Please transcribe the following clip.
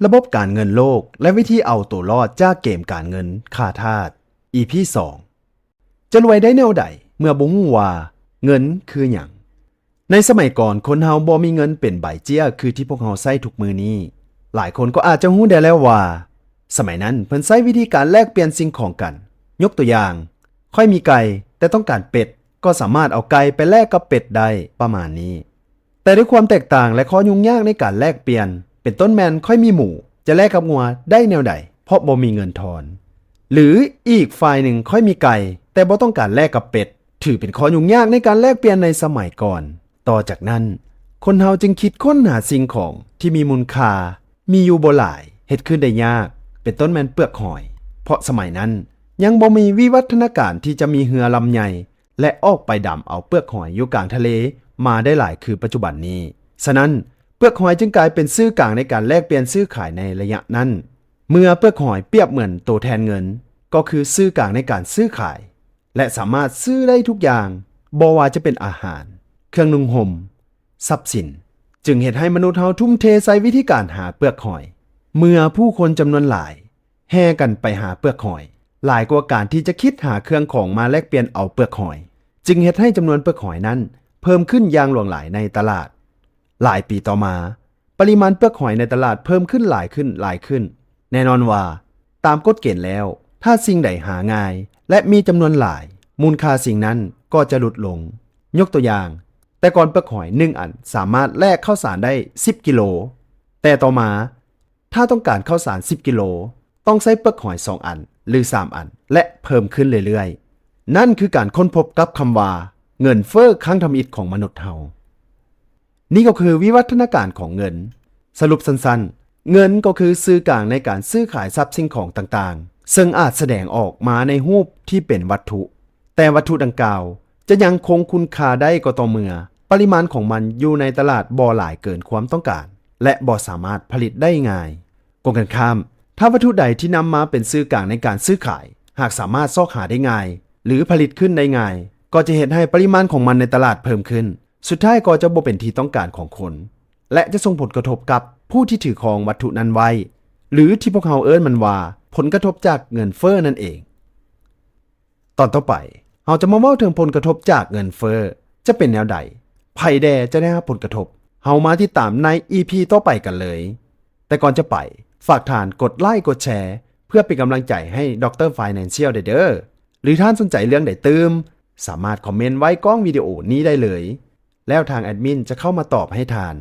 ລະບົບການເງິນໂລກ ແລະ ວິທີເອົາໂຕລອດຈາກເກມການເງິນຂ້າທາດ ອີ ພີ ສອງ ຈະລວຍໄດ້ແນວໃດເມື່ອບໍ່ຮູ້ວ່າເງິນຄືຫຍັງ? ໃນສະໄໝກ່ອນ, ຄົນເຮົາບໍ່ມີເງິນເປັນໃບເຈ້ຍຄືທີ່ພວກເຮົາໃຊ້ທຸກມື້ນີ້. ຫຼາຍຄົນກໍອາດຈະຮູ້ໄດ້ແລ້ວວ່າ ສະໄໝນັ້ນເພິ່ນໃຊ້ວິທີການແລກປ່ຽນສິ່ງຂອງກັນ. ຍົກຕົວຢ່າງ, ຂ້ອຍມີໄກ່ ແຕ່ຕ້ອງການເປັດ, ກໍສາມາດເອົາໄກ່ໄປແລກກັບເປັດໄດ້ ປະມານນີ້. ແຕ່ດ້ວຍຄວາມແຕກຕ່າງ ແລະ ຂໍ້ຫຍຸ້ງຍາກໃນການແລກປ່ຽນ ເປັນຕົ້ນແມ່ນຂ້ອຍມີໝູ ຈະແລກກັບງົວໄດ້ແນວໃດ ເພາະບໍ່ມີເງິນທອນ ຫຼື ອີກຝ່າຍໜຶ່ງຂ້ອຍມີໄກ່ ແຕ່ບໍ່ຕ້ອງການແລກກັບເປັດ ຖືເປັນຂໍ້ຫຍຸ້ງຍາກໃນການແລກປ່ຽນໃນສະໄໝກ່ອນ. ຕໍ່ຈາກນັ້ນ, ຄົນເຮົາຈຶ່ງຄິດຄົ້ນຫາສິ່ງຂອງທີ່ມີມູນຄ່າ, ມີຢູ່ບໍ່ຫຼາຍ, ເຮັດຂຶ້ນໄດ້ຍາກ, ເປັນຕົ້ນແມ່ນເປືອກຫອຍ, ເພາະສະໄໝນັ້ນຍັງບໍ່ມີວິວັດທະນາການທີ່ຈະມີເຮືອລຳໃຫຍ່ ແລະ ອອກໄປດຳເອົາເປືອກຫອຍຢູ່ກາງທະເລມາໄດ້ຫຼາຍຄືປັດຈຸບັນນີ້. ສະນັ້ນ, ເປືອກຫອຍຈຶ່ງກາຍເປັນສື່ກາງໃນການແລກປ່ຽນຊື້ຂາຍໃນໄລຍະນັ້ນ. ເມື່ອເປືອກຫອຍປຽບເໝືອນໂຕແທນເງິນ, ກໍຄືສື່ກາງໃນການຊື້ຂາຍ ແລະ ສາມາດຊື້ໄດ້ທຸກຢ່າງ, ບໍ່ວ່າຈະເປັນອາຫານ, ເຄື່ອງນຸ່ງຫົ່ມ, ຊັບສິນ, ຈຶ່ງເຮັດໃຫ້ມະນຸດເຮົາທຸ່ມເທໃສ່ວິທີການຫາເປືອກຫອຍ. ເມື່ອຜູ້ຄົນຈຳນວນຫຼາຍແຫ່ກັນໄປຫາເປືອກຫອຍ ຫຼາຍກວ່າການທີ່ຈະຄິດຫາເຄື່ອງຂອງມາແລກປ່ຽນເອົາເປືອກຫອຍ, ຈຶ່ງເຮັດໃຫ້ຈຳນວນເປືອກຫອຍນັ້ນເພີ່ມຂຶ້ນຢ່າງຫຼວງຫຼາຍໃນຕະຫຼາດ. ຫຼາຍປີຕໍ່ມາ, ປະລິມານເປືອກຫອຍໃນຕະຫຼາດເພີ່ມຂຶ້ນຫຼາຍຂຶ້ນ, ຫຼາຍຂຶ້ນ. ແນ່ນອນວ່າ, ຕາມກົດເກນແລ້ວ, ຖ້າສິ່ງໃດຫາງ່າຍ ແລະ ມີຈຳນວນຫຼາຍ, ມູນຄ່າສິ່ງນັ້ນກໍຈະຫຼຸດລົງ. ຍົກຕົວຢ່າງ, ແຕ່ກ່ອນເປືອກຫອຍໜຶ່ງອັນສາມາດແລກເຂົ້າສານໄດ້ສິບກິໂລ, ແຕ່ຕໍ່ມາ, ຖ້າຕ້ອງການເຂົ້າສານສິບກິໂລ, ຕ້ອງໃຊ້ເປືອກຫອຍສອງອັນ ຫຼື ສາມອັນ ແລະ ເພີ່ມຂຶ້ນເລື້ອຍໆ. ນັ້ນຄືການຄົ້ນພົບກັບຄຳວ່າ ເງິນເຟີ້ຄັ້ງທຳອິດຂອງມະນຸດເຮົາ. ນີ້ກໍຄືວິວັດທະນາການຂອງເງິນ. ສະຫຼຸບສັ້ນໆ, ເງິນກໍຄືສື່ກາງໃນການຊື້ຂາຍຊັບສິ່ງຂອງຕ່າງໆ, ເຊິ່ງອາດສະແດງອອກມາໃນຮູບທີ່ເປັນວັດຖຸ, ແຕ່ວັດຖຸດັ່ງກ່າວຈະຍັງຄົງຄຸນຄ່າໄດ້ກໍຕໍ່ເມື່ອປະລິມານຂອງມັນຢູ່ໃນຕະຫຼາດບໍ່ຫຼາຍເກີນຄວາມຕ້ອງການ ແລະ ບໍ່ສາມາດຜະລິດໄດ້ງ່າຍ. ກົງກັນຂ້າມ, ຖ້າວັດຖຸໃດທີ່ນຳມາເປັນສື່ກາງໃນການຊື້ຂາຍ ຫາກສາມາດຊອກຫາໄດ້ງ່າຍ ຫຼື ຜະລິດຂຶ້ນໄດ້ງ່າຍ, ກໍຈະເຮັດໃຫ້ປະລິມານຂອງມັນໃນຕະຫຼາດເພີ່ມຂຶ້ນ, ສຸດທ້າຍກໍຈະບໍ່ເປັນທີ່ຕ້ອງການຂອງຄົນ ແລະ ຈະສົ່ງຜົນກະທົບກັບຜູ້ທີ່ຖືຄອງວັດຖຸນັ້ນໄວ້ ຫຼື ທີ່ພວກເຮົາເອີ້ນມັນວ່າ ຜົນກະທົບຈາກເງິນເຟີ້ນັ້ນເອງ. ຕອນຕໍ່ໄປ, ເຮົາຈະມາເວົ້າເຖິງຜົນກະທົບຈາກເງິນເຟີ້ ຈະເປັນແນວໃດ, ໃຜແດ່ຈະໄດ້ຮັບຜົນກະທົບ? ເຮົາມາຕິດຕາມໃນ ອີ ພີ ຕໍ່ໄປກັນເລີຍ. ແຕ່ກ່ອນຈະໄປ, ຝາກທ່ານກົດໄລກົດແຊ ເພື່ອເປັນກຳລັງໃຈໃຫ້ Doctor Financial ໄດ້ເດີ. ຫຼື ທ່ານສົນໃຈເລື່ອງໃດຕື່ມ, ສາມາດຄອມເມັນໄວ້ກ້ອງວິດີໂອນີ້ໄດ້ເລີຍ, ແລ້ວທາງແອດມິນຈະເຂົ້າມາຕອບໃຫ້ທ່ານ.